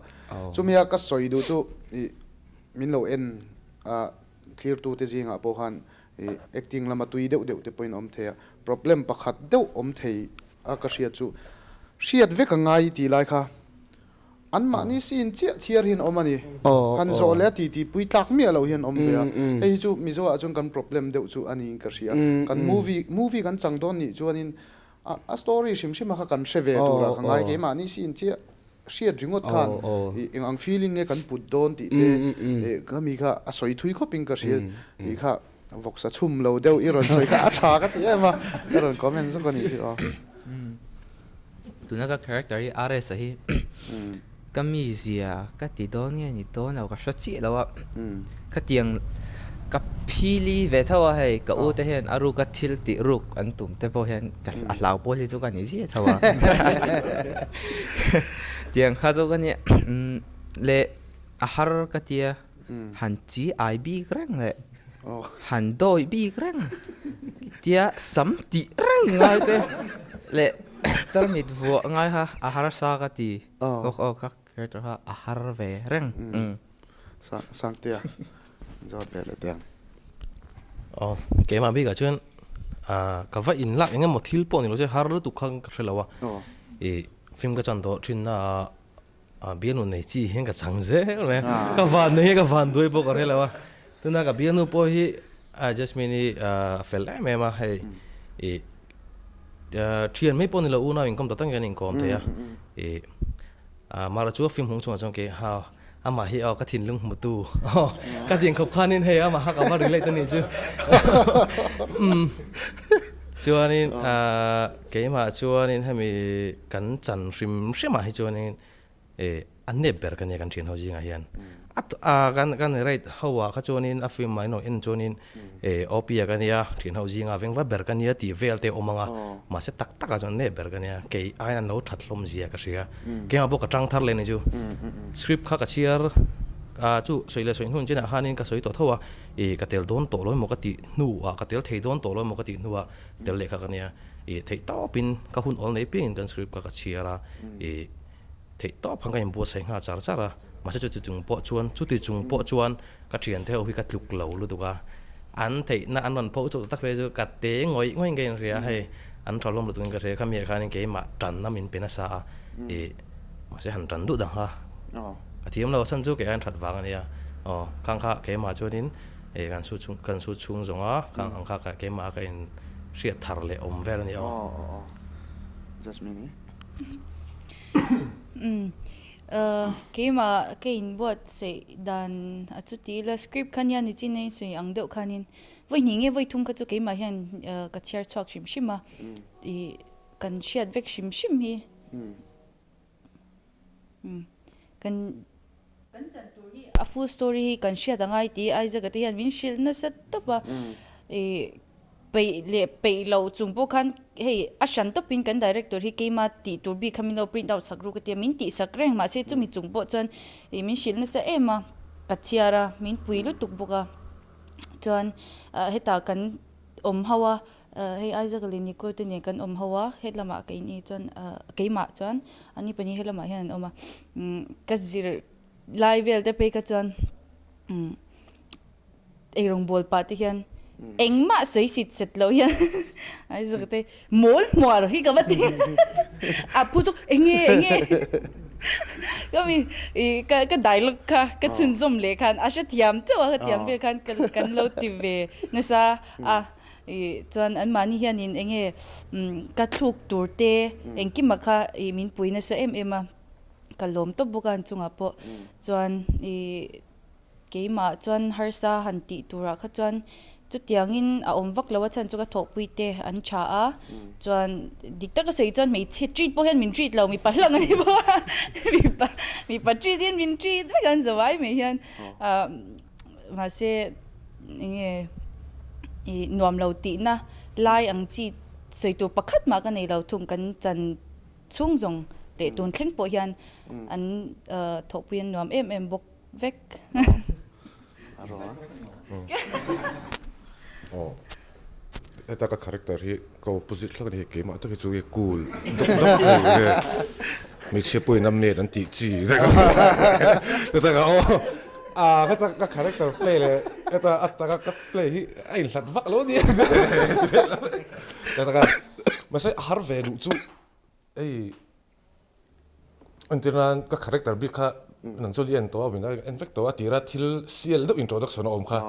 Chumia ka sawi duh chu ih min lo en a thlirtute zingah pawh khan ih acting lama tui deuh deuh te pawhin a awm thei a, problem pakhat deuh awm thei a ka hriat chu hriat vek a ngai tih lai kha anmahni scene chiah chhiar hian awm a ni. Han zawh leh a titi pui tlak miah loh hian awm ve a, hei hi chu Mizo ah chuan kan problem deuh chu a niin ka hria. Kan movie movie kan chang dawn nih chuanin a story hrim hrim a kha kan hre ve turah ka ngai keimahni scene chiah. Hriat ringawt khan eng ang feeling nge kan put dawn tih te ka mi kha a sawi thui khawp in ka hria tih kha vawksa chhum lo deuh i rawn sawi kha a tha ka ti em a, ka rawn comment zawk a nih chu aw. Tuna ka character hi RS a hi ka mizia ka ti dawn nge ni dawn lo ka hre chiah lo a, khatiang ka phili ve tho a hei ka u te hian a ruka thil tih ruk an tum te pawh hian ka a hlau pawl hi chu ka ni ziah tho a tiang kha chu ka nia leh a har ka tia han chi ai bik reng leh han dawi bik reng tia sam tih reng ngai te leh tarmit vuah ngai kha a harsa ka ti bawk aw ka character kha a har ve reng. Sangtea zawt ve leh teh ang. Aw keimah bikah chuan ah ka va in lak eng emaw thil pawh ni lo se har lutuk kha ka hre lo a ih film ka chan tawh thin na ah ah bialnu nei chi hian ka chang zel mai a ka van nei hi ka van duai pawh ka hre lo a tuna ka bialnu pawh hi ah Jasmine hi ah a fel em em a hei ih thian mai pawh ni lo unau inkawm tak tak in kan inkawm thei a ih ah mahla chu a film hung chungah chuan kei ha Amah hi aw ka thinlung hmutu aw ka tih khawp khanin hei amah kha ka va relate a nih chu umm chuanin ahh keimah chuanin hemi kan chan hrim hrimah hi chuanin eh a nep ber ka nia kan thian ho zingah hian a ah kan kan rate ho ah kha chuanin a film ah in en chuanin eh OP ah ka nia thian ho zingah veng va ber ka nia tih vel te a awm ang a mahse tak takah chuan nep ber ka nia kei aiin an lo that hlawm zia ka hria. Keimah pawh ka tang thar leh ni chu. Script kha ka chhiar a chu sawi leh sawi hnu chinah khanin ka sawi tawh tho a, ih ka tel dawn tawh lo emaw ka tih hnuah ka tel thei dawn tawh lo emaw ka tih hnuah tel leh kha ka nia. Ih theih tawpin ka hun awl nei piangin kan script kha ka chhiar a, ih theih tawp khan ka inbuatsaih nghal char char a, mahse chuti chung pawh chuan chuti chung pawh chuan Ka thiante ho hi ka tluk lo lutuk a, an theihna an rawn pho chauh tak phei chu ka te ngawih ngawih in ka inhria a, hei an tha hlawm lutuk in ka hria, khami ah khanin keimah tanna min pe nasa a, ih mahse han tan duh dang kha ka thiam lo a chhan chu kei aiin that vang a nia, aw khang kha keimah chuanin ih kan su chhung kan su chhung zawng a khang ang kha keimah a ka in hriat thar leh awm vel a nia aw. Jasmine-i. Keimah ka inbuatsaih dan a chuti ila script kha nia nichin a insawi ang deuh khanin vawi hnih nge vawi thum kha chu keimah hian ka chhiar chhuak hrim hrim a ih kan hriat vek hrim hrim hi kan kan chan tur hi a full story hi kan hriat angai tih Isaac-a te hian min hrilh nasa tawp a ih. Peih leh peih loh chung pawh khan hei a hran tawpin kan director hi keima tih tur bik kha min lo print out sak ruk a tia min tih sak reng mahse chumi chung pawh chuan ih min hrilh nasa em a ka chhiar a min pui lutuk bawk a chuan ah hetah kan awm ho a hei Isaac leh Nicole te nen kan awm ho a helamah ka in chuan ah keimah chuan ani pahnih helamah hian an awm a umm ka zir lai vel te phei kha chuan umm. Eirawng bawl pah te hian engmah sawi sit set loh hian Isaac te mawl hmuar hi ka va ti a pu chu enge enge ka mi ih ka ka dialogue kha ka chhunzawm leh khan a hrethiam chauh a hetiang vel khan ka kan lo ti ve nasa a ih chuan anmahni hianin enge ka thluk tur te engkima kha ih min pui nasa em em a ka lawm tawp bawk a an chungah pawh chuan ih. Keimah chuan harsa han tih turah kha chuan chutiangin a awm vak lo a chhan chu ka thawhpui te an tha a, chuan dik taka sawi chuan hmeichhe treat pawh hian min treat lo mipa hlang a ni bawk a, mipa mipa treat in min treat vek an za vai mai hian ah mahse eng nge ih nuam lo tihna lai ang chi sawi tur pakhat mah ka nei lo thung kan chan chhung zawng leh tun thleng pawh hian an thawhpui an nuam em em bawk. vek. Aw heta ka character hi ka opposite hlak a ni hei keimah tak hi chu nge cool deuh deuh thei nge hmeichhia pawhin a men an tih chi heta ka aw a heta ka character play leh heta a taka ka play hi a inhlat vak lo a ni heta ka mahse a har ve duh chu hei Entir nan ka character bik kha nang chuan i en tawh a min en vek tawh a tira thil sial deuh introduction a awm kha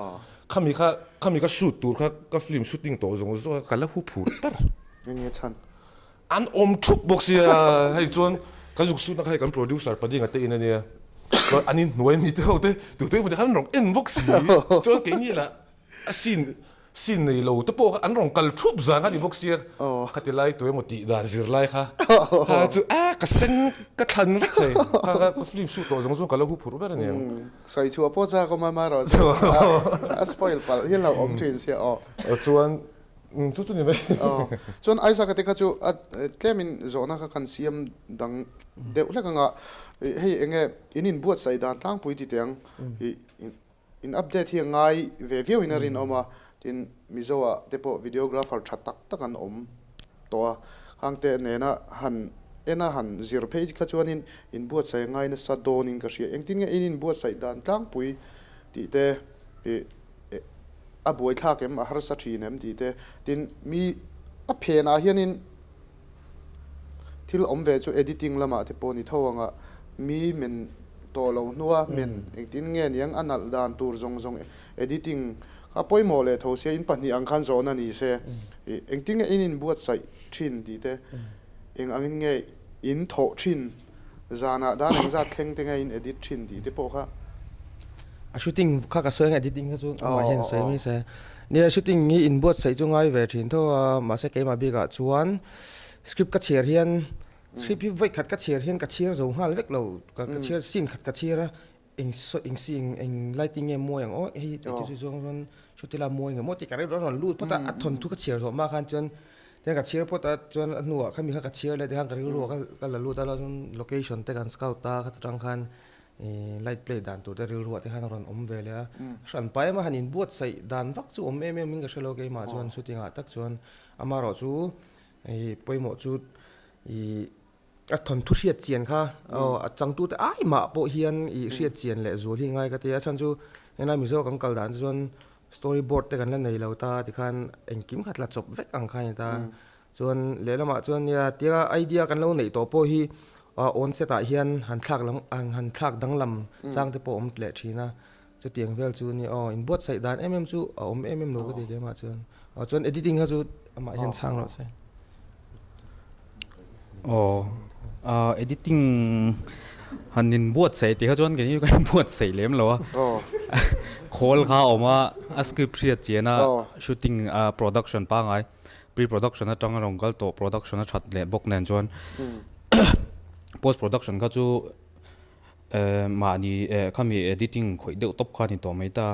khami kha khami ka shoot tur kha ka film shooting tawh zawng zawng a ka la hu phur ber. Enge chhan? An awm thup bawk sia hei chuan kan zuk shoot na kha hei kan producer Padinga te in ania chuan an inhnuai mi te ho te tute emaw te khan an rawn en bawk si chuan keini lah A scene scene nei lo te pawh kha an rawn kal thup zan kha ni bawk sia khati lai tu emaw tih dan zir lai kha kha chu a ka sen ka thlan vek thei kha kha ka film shoot tawh zawng zawng ka lo hu phurh ber a ni ang. Sawi chhuah pawh chak awm a marawh chu a spoil palh hi a lo awm thin sia aw. Chuan chu chu ni mai. Chuan Isaac a te kha chu a tlemin zawhna kha kan siam dang deuh hlek anga hei enge in inbuatsaih dan tlangpui ti teh ang In update hi a ngai ve viau in a rinawm a, tin Mizo ah te pawh videographer tha tak tak an awm tawh a, khangte nena han en a han zir phei kha chuanin in buatsaih a ngai nasa dawnin ka hria. Engtin nge in inbuatsaih dan tlangpui tih te ih a buaithlak em a harsa thin em tih te, tin mi a phenah hianin Thil awm ve chu editing lamah te pawh ni tho ang a, mi men tawh lo hnua men engtin nge niang a nalh dan tur zawng zawng editing kha pawimawh leh tho sia in pahnih ang khan zawhna ni se engtin nge in inbuatsaih thin tih te eng angin nge in thawh thin zanah dan engzat thleng te nge in edit thin tih te pawh kha. A shooting kha ka sawi ang editing kha chu amah hian sawi mai se. Nia shooting hi inbuatsaih chu ngai ve thin tho a mahse keimah bikah chuan script ka chhiar hian script hi vawi khat ka chhiar hian ka chhiar zo nghal vek lo ka chhiar scene khat ka chhiar a eng saw eng scene eng lighting nge mawi ang aw hei tih te chu zawng chuan shoot ila mawi ang maw tih ka rilru a rawn lut phawt a a thawnthu ka chhiar zawh hma khan chuan tihian ka chhiar phawt a chuan a hnuah khami kha ka chhiar leh tikhan ka rilru ah ka la lut a chuan location te kan scout a khata tang khan Ih light play dan tur te rilruah te khan a rawn awm ve leh a, hran pai ema han inbuatsaih dan vak chu awm em em in ka hre lo keimah chuan shooting ah tak chuan amaherawh chu ih pawimawh chu ih a thawnthu hriat chian kha aw a changtu te ai mah pawh hian ih hriat chian leh zual hi ngai ka ti a chhan chu helai Mizo kan kal dan te chuan story board te kan la nei lo ta tikhan engkim kha tla chawp vek ang kha a ni ta. Chuan lehlamah chuan nia tia idea kan lo neih tawh pawh hi on set ah hian han thlak lam han thlak danglam chang te pawh a awm leh thin a, chutiang vel chu nia aw inbuatsaih dan em em chu a awm em em lo ka ti keimah chuan aw chuan editing kha chu amah hian chhang rawh se. Aw editing han inbuatsaih tih kha chuan kei chu ka inbuatsaih lem lo a, khawl kha a awm a, a script hriat chian a shooting production pangngai. Pre production atanga rawn kal tawh production a that leh bawk nen chuan post production kha chu eh mahni eh khami editing khawih deuh tawp kha a ni tawh mai ta.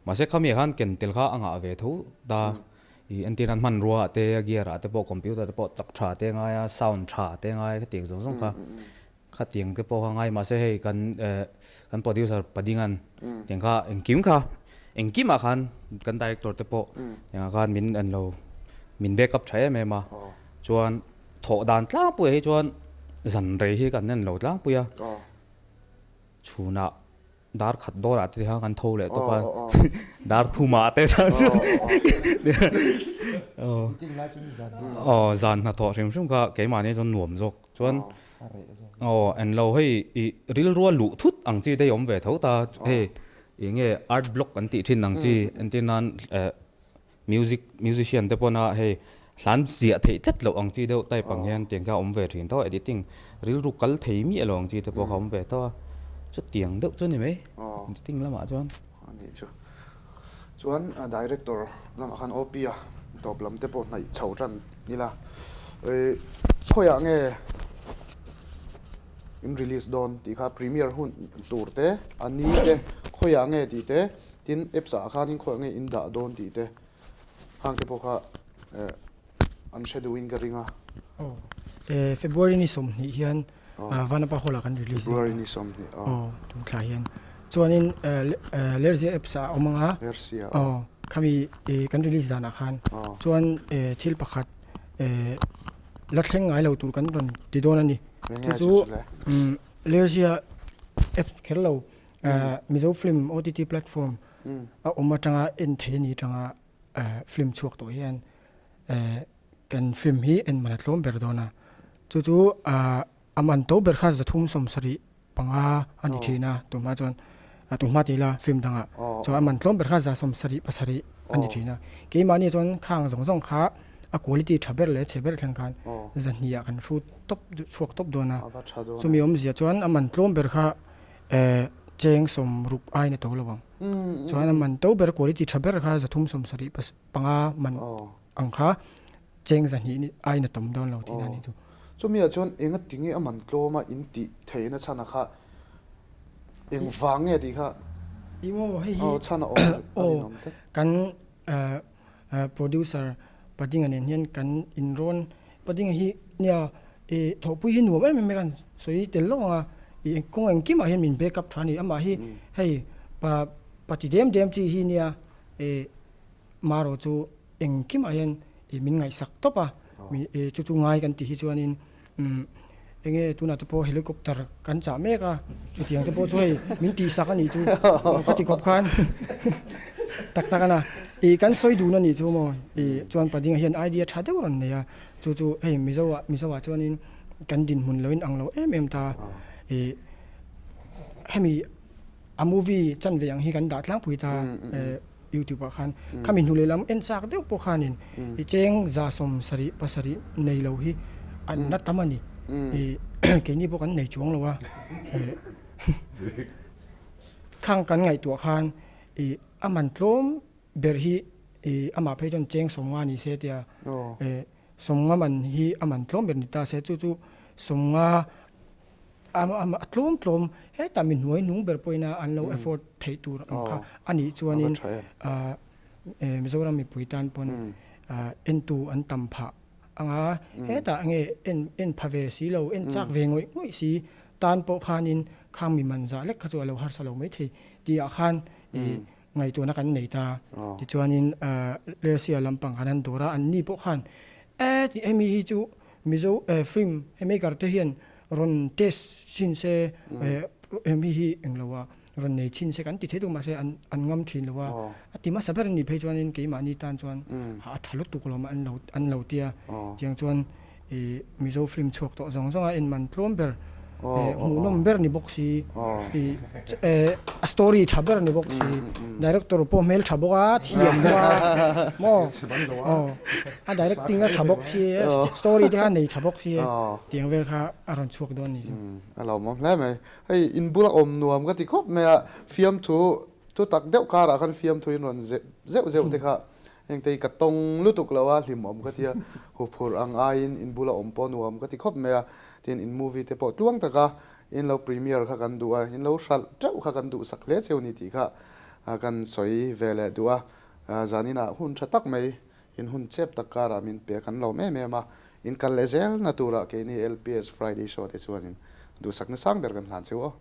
Mahse khami ah khan ken tel kha a ngah ve tho ta. Ih entir nan hmanrua ah te a gear ah te pawh computer te pawh chak tha te a ngai a sound tha te a ngai a khatiang zawng zawng kha. Khatiang te pawh kha ngai mahse hei kan eh kan producer Padingan tiang kha engkim kha engkimah khan kan director te pawh engah khan min en lo min back up tha em em a chuan thawh dan tlangpuiah hi chuan zan rei hi kan en lo tlangpui a chhunah. Dar khat dawr ah te khan kan tho leh tawp a, dar thum ah te chuan aw zan hnathawh hrim hrim kha keimahni chuan nuam zawk chuan aw englo hei ih rilrua luh thut ang chi te hi awm ve tho ta hei eng nge art block an tih thin ang chi entir nan eh Music musician te pawn a hei hlan ziah theih tlat loh ang chi deuh type ang hian tiang kha a awm ve thin tho a editing rilru kal thei miah lo ang chi te pawh kha a awm ve tho a. Chutiang deuh chu a ni mai editing lamah chuan. A nih chu. Chuan director lamah khan OP a tawp lam te pawh hnaih chho tan ila. Khawiah nge in release dawn tih kha premiere hun tur te a ni te khawiah nge tih te tin apps ah khanin khawiah nge in dah dawn tih te hang te pawh kha An hre duhin ka ring a. Aw. Eh, February ni 20 hian Vanapa Hall ah kan release dawn a. February ni 20, aw. Aw, tun thla hian. Chuanin Lersia apps ah a awm ang a. Lersia, aw. Aw, khami kan release danah khan. Aw. Chuan thil pakhat la thleng ngai lo tur kan rawn ti dawn a ni. Eng nge chu chu le? Lersia apps kher lo, Mizo film OTT platform a awm atanga en thei a ni atanga film chhuak tawh hian kan film hi en man a tlawm ber dawn a, chu chu a man to ber kha 375 a ni thin a tunhma chuan tunhma tih ila film dangah chuan a man tlawm ber kha 77 a ni thin a, keimahni chuan khang zawng zawng kha a quality tha ber leh chhe ber thleng khan zahnih ah kan hrut tawp chhuak tawp dawn a, chumi awmzia chuan a man tlawm ber kha cheng 60 aiin a to lo ang, chuan a man to ber quality tha ber kha 375 man ang kha cheng 200 aiin a tam dawn lo tihna a nih chu. Chumi ah chuan enga tinge a man tlawm a in tih theihna chhan a kha eng vang nge tih kha chhan a awm a rinawm tlat. Kan producer Padinga nen hian kan inrawn Padinga hi nia thawhpui hi nuam em em mai khan sawi tel lo ang a kawng engkimah hian min back up tha a ni amah hi hei pa pa ti dem dem chi hi nia marawh chu engkimah hian min ngaihsak tawp a chu chu ngai kan tih hi chuanin Enge tunah te pawh helicopter kan chah mek a, chutiang te pawh chu hei min tihsak a nih chu ka ti khawp khan tak tak a na. Ih kan sawi dun a nih chu maw ih chuan Padinga hian idea tha deuh rawn nei a, chu chu hei Mizo ah Mizo ah chuanin kan dinhmun lo in ang lo em em ta ih hemi a movie chanve ang hi kan dah tlangpui ta eh. YouTube ah khan khami hnu lehlam en chak deuh pawh khanin i cheng 77 nei lo hi an la tam a ni. I keini pawh kan nei chuang lo a. Khang kan ngaihtuah khan i a man tlawm ber hi i amah phei chuan cheng 50 ni se tia 50 man hi a man tlawm ber ni ta se chu chu 50 A tlawm tlawm hetah mi hnuai hnung ber pawhin a an lo afford theih tur ang kha a nih chuanin Mizoram mipui tan pawn entu an tam phah ang a, hetah nge en en pha ve si lo, en chak ve ngawih ngawih si tan pawh khanin khang mi man zah lek kha chu a lo harsa lo maithei tihah khan ngaihtuahna kan nei ta. Tichuanin Lersia lampang khan an dawr a, anni pawh khan e tih hemi hi chu Mizo film maker te hian rawn test chhin se hemi hi englo a rawn nei chhin se kan ti thei tuk mahse an an ngam thin lo a, a ti hmasa ber an nih phei chuanin keimahni tan chuan a tha lutuk lo an lo an lo tia tiang chuan Ih Mizo film chhuak tawh zawng zawng a en man tlawm ber hmuhnawm ber ni bawk si ih a story tha ber ni bawk si director pawh hmel tha bawk a thiam bawk a maw aw a directing a tha bawk si story te kha nei tha bawk si tiang vel kha a rawn chhuak dawn ni chu. A lawmawm hle mai. Hei in bula awm nuam ka ti khawp mai a, fiamthu thu tak deuh karah khan fiamthu in rawn zeuh zeuh te kha Hengte hi ka tawng lutuk lo a, hlimawm ka ti a, huphurh ang aiin in bula awm pawh nuam ka ti khawp mai a, tin in movie te pawh tluang taka in lo premiere kha kan duh a, in lo hralh teuh kha kan duhsak hle cheu ni tih kha kan sawi ve leh duh a, zaninah hun tha tak mai in hun chep tak karah min pe kan lawm em em a, in kal leh zelna turah keini LPS Friday Show te chuanin duhsakna sang ber kan hlan cheu aw.